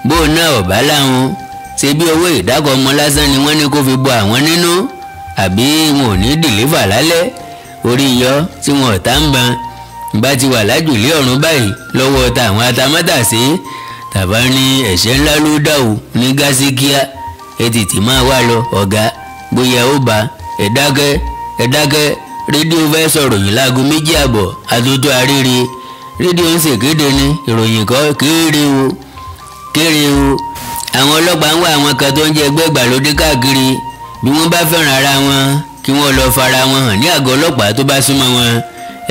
Bó náà ọ̀bá láwọn ṣe bí owó ìdákọ̀ ọmọ lásán ni wọ́n ní kó fi bọ àwọn nínú, àbí wọn ò ní dìlífà lálẹ́. Orí yọ tí wọn ò tá ń ban bá ti wà lájùlé ọ̀run báyìí lọ́wọ́ ta àwọn atamátàsé. Tàbá ní ẹ̀ṣẹ̀ ńlá ló dà o ní gásíkíá. Ẹ tètè máa wá lọ ọ̀gá, bóyá ó bá ẹ dákẹ́ ẹ dákẹ́. Rédíò fẹ́ sọ̀rọ̀ yìí láago 2:30 àtúntò àríire. Rédíò ń ṣèkéde ni ìròyìn kọ́ kéré o kéré o. Àwọn ọlọ́pàá ń wá àwọn kan tó ń jẹ́ ẹgbẹ́ ìgbàlódé káàkiri. Bí wọ́n bá fẹ́ràn ara wọn kí wọ́n lọ fara wọn hàn ní àgọ́ ọlọ́pàá tó bá súnmọ́ wọn.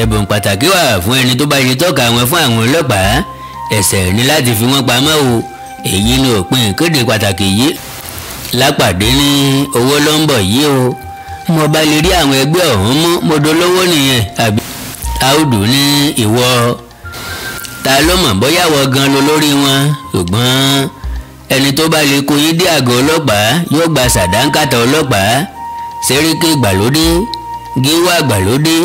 Ẹ̀bùn pàtàkì wà fún ẹni tó bá yẹ tọ́ka wọn fún àwọn ọlọ́pàá. Ẹ̀ṣẹ̀ ní láti fi wọ́n pamọ́ o. Èyí ni òpin ìkéde pàtàkì yìí. Lápàdé ní owó ló ń bọ̀ yìí o. Mo bá lè rí àwọn ẹgbẹ́ ọ̀hún mú, mo dolówó nìyẹn. Àbí Audu ní ìwọ ta ló mọ̀ bóyá wọ gan lo lórí wọn. Ṣùgbọ́n ẹni tó bá lè kó yín dé àgọ́ ọlọ́pàá yóò gba sàdánkàtà ọlọ́pàá. Sẹ́ríkì ìgbàlódé, gíwá ìgbàlódé,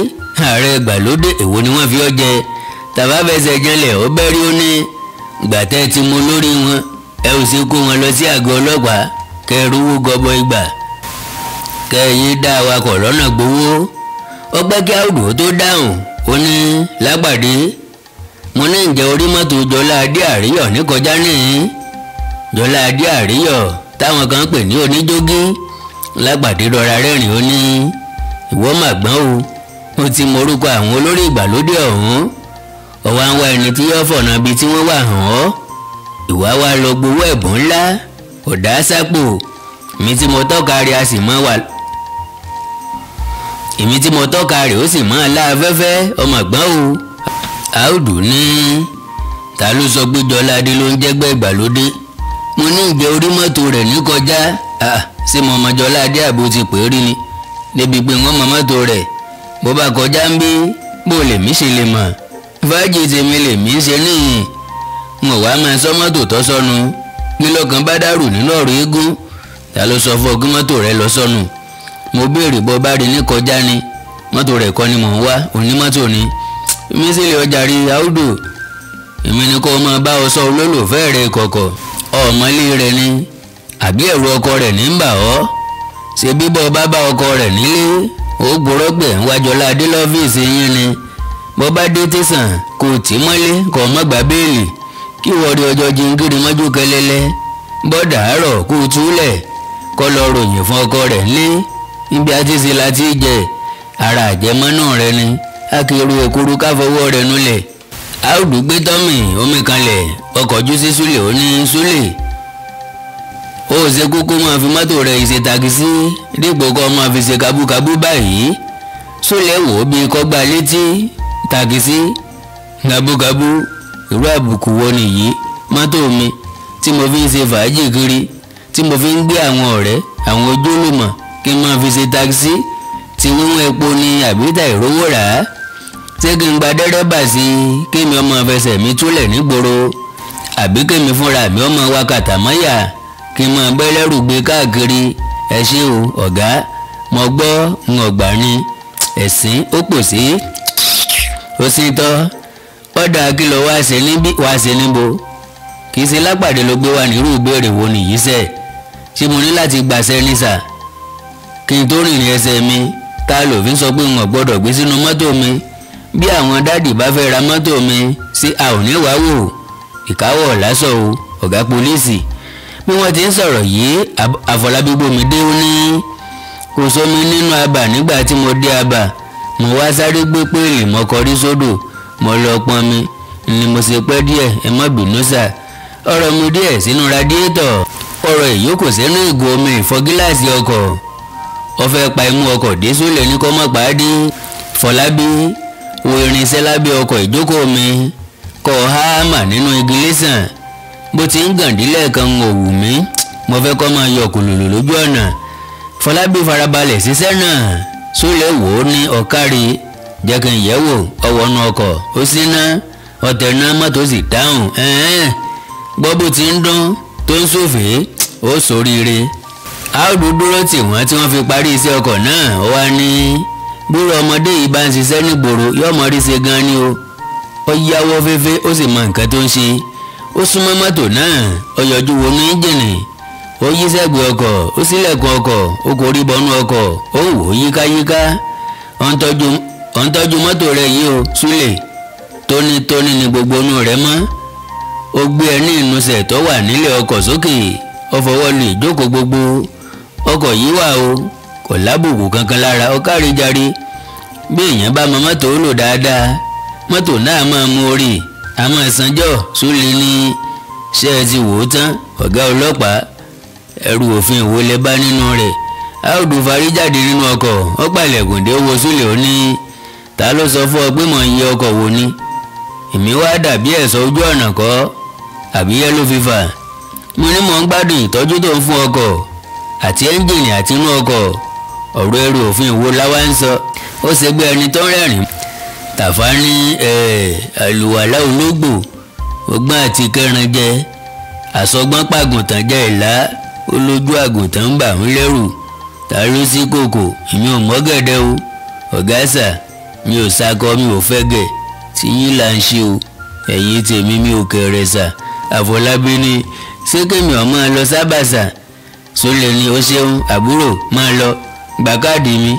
ààrẹ ìgbàlódé, èwo ni wọ́n fi ọ́ jẹ? Tàbá fẹsẹ̀ janlẹ̀ ó bẹ́rí ó ní gbàtẹ́ ti mú lórí wọn. Ẹ ò sì kó wọn lọ sí àgọ́ ọlọ́pàá kẹ́ ẹ rówó gọbọ ìgbà kẹ́ ẹ yé dá awakọ̀ lọ́nà gbowó. Ó pẹ́ kí Áùdù tó dáhùn. Ó ní Lápàdé, mo ní ǹjẹ́ orí mọ́tò Jọlá Adé Àríyọ̀ ní kọjá níhìn? Jọlá Adé Àríyọ̀ táwọn kan pè ní oníjógí. Lápàdé rọra rẹ́rìn ó ní ìwọ mà gbọ́n o, ó ti morúkọ àwọn olórí ìgbàlódé ọ̀hún. Ọ̀wá ń wá ẹni tí yóò fọ̀nà ibi tí wọ́n wà hàn ọ́. Ìwà wa lọ gbowó ẹ̀bùn ńlá ọ̀dà sápò. Èmi tí mo tọ́ka rẹ̀ a sì mọ́ wà, èmi tí mo tọ́ka rẹ̀ ó sì mọ́ aláfẹ́fẹ́ ọmọ gbọ́n o. Áùdù ní ta ló sọ pé Jọlá Adé ló ń jẹ́gbẹ́ ìgbàlódé? Mo ní ìjẹ́ orí mọ́tò rẹ̀ ní kọjá. Ṣé mo mọ Jọlá Adé àbò ti pè é rí ni débi pé wọ́n mọ mọ́tò rẹ̀ bó bá kọjá ń bí bó lèmi ṣe lè mọ̀? Fájì tèmi lèmi ṣe níyìn. N ò wá máa sọ mọ́tò tó sọnù. Kí lọ́kàn bá dàrú nínú ọ̀rọ̀ eégún? Ta ló sọ fún ọ kí mọ́tò rẹ̀ lọ sọnù? Mo béèrè bó bá rí ní kọjá ni. Mọ́tò rẹ̀ kọ́ ni mò ń wá, onímọ́tò ni. Mi sì lè ọjà rí Áùdù. Èmi ni kó máa bá ọ sọ olólùfẹ́ rẹ kọ̀kọ̀. Ọmọlé rẹ ni àbí ẹ̀rù ọkọ rẹ̀ ní ń bà ọ́? Ṣe bíbọ̀ bá bá ọkọ rẹ̀ nílé ó gbọ́rọ́gbẹ̀ ń wá Jọlá Adé lọ́fíìsì yín ni. Bó bá dé tẹ̀sán kò tí mọ́lé kò mọ́ gbà béèlì kí wọ́n rí ọjọ́ jingiri mọ́jú kẹlẹ́lẹ́. Bọ́dà àárọ̀ kó túlẹ̀ kọ́ lọ ròyìn fún ọkọ rẹ̀ nílé. Níbi àti ṣe láti jẹ ara àjẹmọ́nú rẹ ni. A kì í ru èkuru káfọwọ́ rẹ̀ nulẹ̀. Áùdù gbé tọ́mì omi kanlẹ̀ ọkọ̀ ojú sí Súlè. Ó ní Súlè, ó ṣe kúkú máa fi mọ́tò rẹ̀ ṣe takisí dípò kọ́ máa fi ṣe kabúkabú báyìí. Súlè wò ó bí kọ́gbà létí takisí kabúkabú irú àbùkù wo nìyí? Mọ́tò mi tí mo fi ń ṣe fàájì kiri, tí mo fi ń gbé àwọn ọ̀rẹ́ àwọn ojúlùmọ̀ kí n máa fi ṣe takisí tí wíwọ́n epo ni àbíta ìrówó rà á? Ṣé kí n gba dẹ́rẹ́bà sí i kémi ọmọ fẹsẹ̀ mi túlẹ̀ nígboro, àbí kémi fúnra mi ọmọ wa kàtàmọ́yà kí n máa bẹ́lẹ́rù gbé káàkiri? Ẹ ṣé o ọ̀gá, mo gbọ́ ń ọ̀gbà ni ẹ̀sìn ó pò sí ó sì tọ́. Ọ̀dà kí ló wá ṣe níbí wá ṣe níbo? Kì í ṣe Lápàdé ló gbé wa nírú ìbéèrè wo nìyí sẹ̀? Ṣé mo ní láti gbàṣẹ ní sà kí n tó rìnrìn ẹsẹ̀ mi? Ta ló fi sọ pé n ò gbọ́dọ̀ gbé sínú mọ́tò mi? Bí àwọn dádì bá fẹ́ ra mọ́tò mi sí a ò ní wá wò ìkáwọ́ lásọ̀ o ọ̀gá pólíìsì. Bí wọ́n ti ń sọ̀rọ̀ yìí, Àfọlábí Gbòmídé ó ní kò sómi nínú abà nígbà tí mo dé abà. Mo wá sáré gbé péèlì mo kọrí sódò mo lọ pọn mi ni mo ṣe pẹ́ díẹ̀, ẹ má bínú sà. Ọ̀rọ̀ mi díẹ̀ sínú radiétọ̀, ọ̀rọ̀ ìyókù sínú ìgò omi ìfọ gíláàsì ọkọ̀. Ó fẹ́ pa imú ọkọ̀ dé Súlè ní kó mọ̀ pàdé. Fọlábí wo irinṣẹ́ lábẹ́ ọkọ̀ ìjókòó mi kọ́ háàmà nínú igi lẹ́sàn. Bó ti ń gàndílẹ̀ kan ò wù mí, mo fẹ́ kọ́ máa yọ kùlùlù lójú ọ̀nà. Fọlábí farabalẹ̀ ṣiṣẹ́ náà. Súlè wò ó ní ọ̀kárí jẹ́ kí n yẹ̀ wò. Ọwọ́ nu ọkọ̀ ó síná ọ̀tẹ̀ náà mọ́tò sì dáhùn. Gbọ́ bó ti ń dún tó ń sòfè ó soríire. Áùdù dúró tì wọ́n tí wọ́n fi parí iṣẹ́ ọkọ̀ náà. Ó wá ní búrò ọmọdé yìí bá ń ṣiṣẹ́ nígboro yóò mọ rí ṣe gan ni o. Ó yáwọ́ fẹ́fẹ́ ó sì mọ nǹkan tó ń ṣe. Ó súnmọ́ mọ́tò náà, ó yọjú wọnú ẹ́ńjìnì, ó yí sẹ́gbẹ̀ẹ́ ọkọ̀, ó ṣílẹ̀kùn ọkọ̀, ó korí bọnú ọkọ̀, ó wò ó yíkáyíká. Ó ń tọ́jú mọ́tò rẹ̀ yìí o Súlè, tónítóní ni gbogbo inú rẹ̀ mọ́. Ó gbé ẹní ìnusẹ̀ tó wà nílẹ̀ ọkọ̀ sókè, ó fọwọ́ lu ìjókòó gbogbo ọkọ̀ yìí wà o, kò lábùkù kankan lára. Ó kárí jàre. Bí èèyàn bá mọ mọ́tò ó lò dáadáa, mọ́tò náà máa mú orí àmọ́ ìsanjọ́. Súlè ní ṣé ẹ ti wò ó tán ọ̀gá ọlọ́pàá? Ẹrù òfin wo lẹ bá nínú rẹ̀? Áùdù farí jáde nínú ọkọ̀, ó pàlẹ̀kùn dé wo Súlè. Ó ní ta ló sọ fún ọ pé mò ń yẹ ọkọ̀ wò ni? Èmi wá dàbí ẹ̀ṣọ́ ojú ọ̀nà kọ́ àbí yẹ́lò fífà? Mo ní mò ń gbádùn ìtọ́jú tó ń fún ọkọ̀ àti ẹ́ńjìnì àti inú ọkọ̀. Ọ̀rọ̀ ẹrù òfin wo láwa ń sọ? Ó ṣe gbé ẹni tó ń rẹ́rìn. Tàfá ní àlùwàlá ológbò ọgbọ́n àti kẹran jẹ àsọgbọ́n pàgùntàn jẹ ìlà olójú àgùntàn ń bà ń lẹ́rù. Ta ló sí kòkò? Èmi ò mọ́gẹ̀dẹ̀ o ọ̀gá sà, mi ò sakọ mi ò fẹ́ gẹ̀ tí yín là ń ṣe o, ẹ̀yin tèmi mi ò kẹrẹ sà. Àfọlábí ní Ṣé kémi ọ̀ máa lọ sábàṣà? Súlè ní o ṣeun àbúrò, máa lọ gba káàdì mi,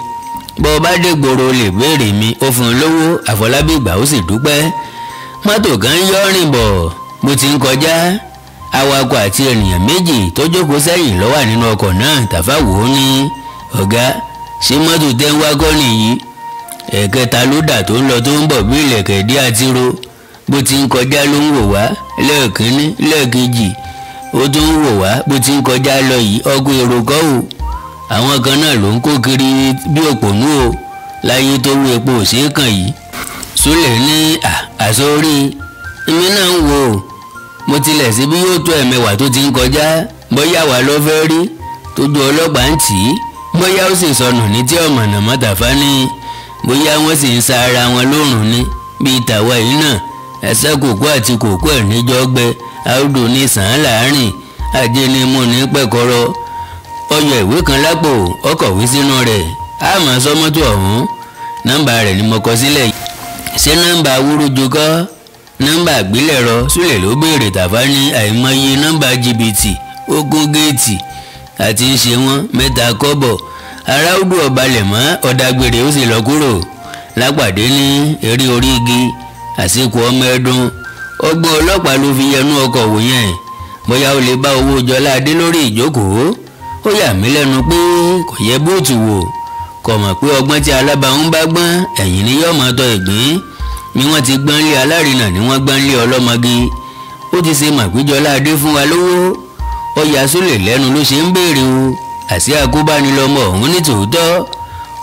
bọ́ ọ bá dé gbòòrò lè béèrè mi. Ó fún un lówó. Àfọlábí gbà, ó sì dúpẹ́. Mọ́tò kan yọ́ rìn bọ̀. Bó ti ń kọjá, awakọ̀ àti ènìyàn méjì tó jókòó sẹ́yìn ló wà nínú ọkọ̀ náà. Tàfà wò ó ní, "Ọ̀gá, ṣé mọ́tò tẹ́ ń wá kọ́ nìyí? Ẹ̀kẹta ló dà tó ń lọ tó ń bọ̀ bí ìlẹ̀kẹ̀ dí àtìró. Bó ti ń kọjá ló ń wò wá lẹ́ẹ̀kínní, lẹ́ẹ̀kejì, ó tún ń wò wá bó ti ń kọjá lọ yìí. Ọkọ̀ èrò kọ́ o, àwọn kan náà ló ń kó kiri bí òpònú o, láyé tó wú epo òṣèkàn kàn yìí." Súlẹ̀ ní, "Àsórí èmi náà ń wò ó, mo tilẹ̀ sí bí yóò tó ẹ̀mẹwàá tó ti ń kọjá. Bóyá wà ló fẹ́ rí tójú ọlọ́pàá ń tì í, bóyá ó sì sọnù ní tí ọ̀mọ̀nà mọ́tàfá ní, bóyá wọ́n sì ń sa ara wọn lórùn ní bíi tàwa yìí náà. Ẹsẹ̀ kòkó àti kòkó ẹ̀ níjọ́ gbẹ àrùdù ní sàn án láàárín ajé ni mo ní pẹ̀kọ́rọ́." Ọyọ ìwé kan lápò, ọkọ̀wé sínú rẹ̀. Àmọ́ sọmọ́tò ọ̀hún, nọ́mbà rẹ̀ ni mo kọ sílẹ̀. Ṣé nọ́mbà awúrúju kọ́, nọ́mbà àgbélẹ̀rọ? Súlẹ̀ ló béèrè. Tàfá ní, "Àìmọye nọ́mbà jìbìtì ogún géètì àti ń ṣe wọ́n mẹ́ta kọ́bọ̀." Aráàlú ọ̀balẹ̀ mọ́ ọ̀dàgbèrè, ó sì lọ kúrò. Lápàdé ní eré orí igi àsìkò ọmọ ẹdun. Ọgbọ́n ọlọ́pàá ló fi yẹnu ọkọ̀ wò yẹn, bóyá ó lè bá owó Jọlá adé lórí ìjókòó. Ó yà mí lẹ́nu pé kò yẹ bóòtù wò, kò mọ̀ pé ọgbọ́n tí alábàáhùn bá gbọ́n, ẹ̀yìn ni yóò máa tọ ìgbín. Ni wọ́n ti gbọ́n lé alárinà, ni wọ́n gbọ́n lé ọlọ́mọge. Ó ti ṣe mọ̀ pé Jọlá adé fún wa lówó? Ó yà Súlè lẹ́nu ló ṣe ń béèrè o. Àṣé àkóbánilọ́mọ ọ̀hún ní tòótọ́,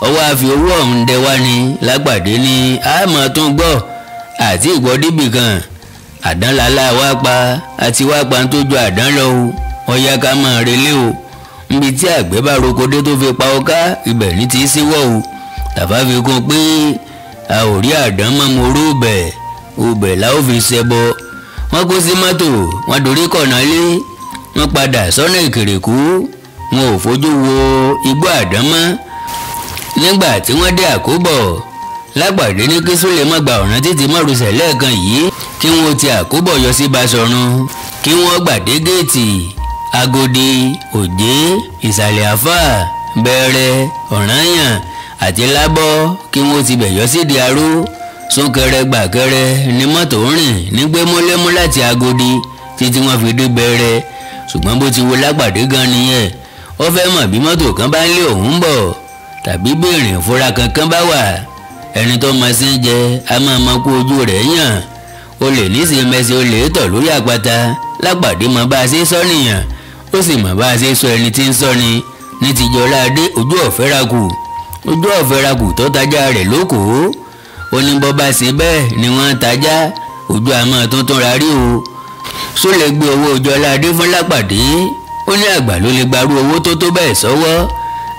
ọwọ́ àfi owó ọ̀hún dẹ wá ni. Lápàdé ni àmọ́ tún gbọ́ àti ìgbọ́ débì kan. Àdánlálá wá pa àti wá pa tó ju àdán lọ o. Ọ̀yá, ká máa relé o. Níbi tí àgbẹ̀ bá roko dé tó fi pa ọká, ibẹ̀ ní ti í síwọ́ o. Tàfá fi kún pé a ò rí àdán mọ́, mo rú bẹ̀ obẹ̀ la ó fi ṣẹbọ. Wọ́n kó sí mọ́tò, wọ́n dorí kọ̀nà lé, wọ́n padà sọ́nà Ìkìrìkú. Wọn ò fojú wo igbó àdán mọ́. Nígbà tí wọ́n dé Àkóbọ̀, Lápàdé ní kí Súlè má gba ọ̀nà títí márosẹ̀ lẹ́ẹ̀kan yìí, kí wọ́n ti Àkóbọ̀ yọ sí Basọ̀run, kí wọ́n gbà dé géètì Agodi, Òjé, Ìsàlẹ̀ Àfà, Bẹ̀rẹ̀, Ọ̀rànyàn àti Lábọ́, kí wọ́n ti bẹ̀ yọ sídìí aró. Súnkẹrẹ gbàkẹrẹ ní mọ́tò ń rìn ní gbémúlémú láti Agodi títí wọ́n fi dé Bẹ̀rẹ̀. Ṣùgbọ́n bó ti wo Lápàdé gan nìyẹn, ó fẹ́ mọ̀ bí mọ́tò kan bá ń lé òun bọ̀ tàbí béèrè ìfura kankan bá wà. Ẹni tó máa ṣe ń jẹ a máa mọ kó ojú rẹ̀ yàn. O lè níṣe mẹsì, o lè tọ̀ lórí àpáta. Lápàdé mọ bá a ṣe sọ nìyàn, ó sì mọ bá a ṣe sọ ẹni tí ń sọ ni. Ní tìjọra adé, ojú ọ̀fẹ́ ra kù, ojú ọ̀fẹ́ ra kù tó tajà rẹ̀ lókòó. Ó ní bọ́ bá ṣe bẹ́ẹ̀ ni wọ́n ń tajà, ojú àmọ́ tuntun ra rí o. Só lè gbé owó Jọlá adé fún Lápàdé. Ó ní àgbà ló lè gbarú owó tó tó bẹ́ẹ̀ sọ́wọ́.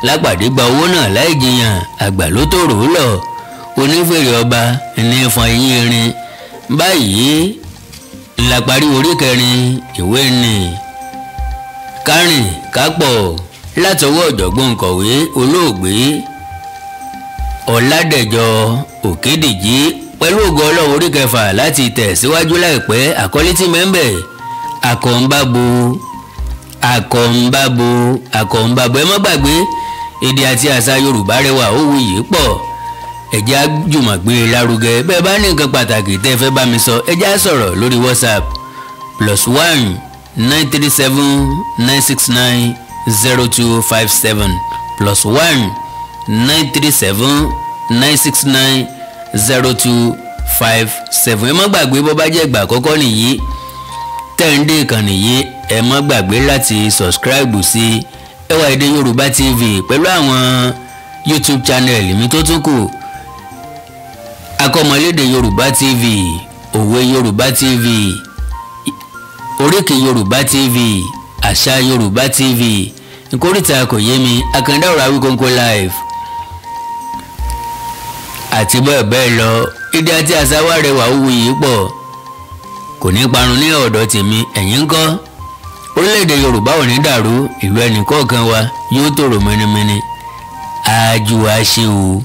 Lápàdé gba owó náà láì jiyàn. Àgbà ló tó rò ó lọ, onífèrè ọba ní fọn eyín erin. Báyìí la parí orí kẹrin ìwé nì Kárìn Kápọ̀ látọwọ́ ọ̀jọ̀gbọ́n kọ̀wé olóògbé Ọ̀làdẹ̀jọ Òkèdìjì. Pẹ̀lú ògo Ọlọ́run, orí kẹfà láti tẹ̀ síwájú láìpẹ́. Àkọlé tí mẹ́ńbẹ̀, Àkọ́ńbábo, Àkọ́ńbábo, Àkọ́ńbábo. Ẹ má gbàgbé, èdè àti àṣà Yorùbá rẹwà, ó wuyì pọ̀. Ẹ jẹ́ á jùmọ̀ gbé e lárugẹ. Bẹ́ẹ̀ bá ní nǹkan pàtàkì tẹ́ ẹ fẹ́ bá mi sọ, ẹ jẹ́ á sọ̀rọ̀ lórí WhatsApp, +1 937 969 0257, +1 937 969 0257. Ẹ má gbàgbé, bó bá jẹ́ ìgbà àkọ́kọ́ nìyí tẹ́ ń dé ìkànnì yìí, ẹ má gbàgbé láti subscribe sí Ẹwà Èdè Yorùbá TV pẹ̀lú àwọn YouTube channel mi tó tún kù, Akọ́mọlédè Yorùbá TV, Òwe Yorùbá TV, Oríkì Yorùbá TV, Àṣà Yorùbá TV, Ìkórìtà Kò Yé Mi, Àkàndá Ọ̀rọ̀ Awíkóńkó Live àti bẹ́ẹ̀ bẹ́ẹ̀ lọ. Èdè àti àṣà wa rẹwà, ó wuyì pọ̀, kò ní parun ní ọ̀dọ̀ tèmi. Ẹ̀yin ńkọ́? Orílẹ̀-èdè Yorùbá ò ní dàrú, ìlú ẹnì kọ̀ọ̀kan wa yóò tòrò mẹ́nimẹ́ni. Àjùwà ṣe o.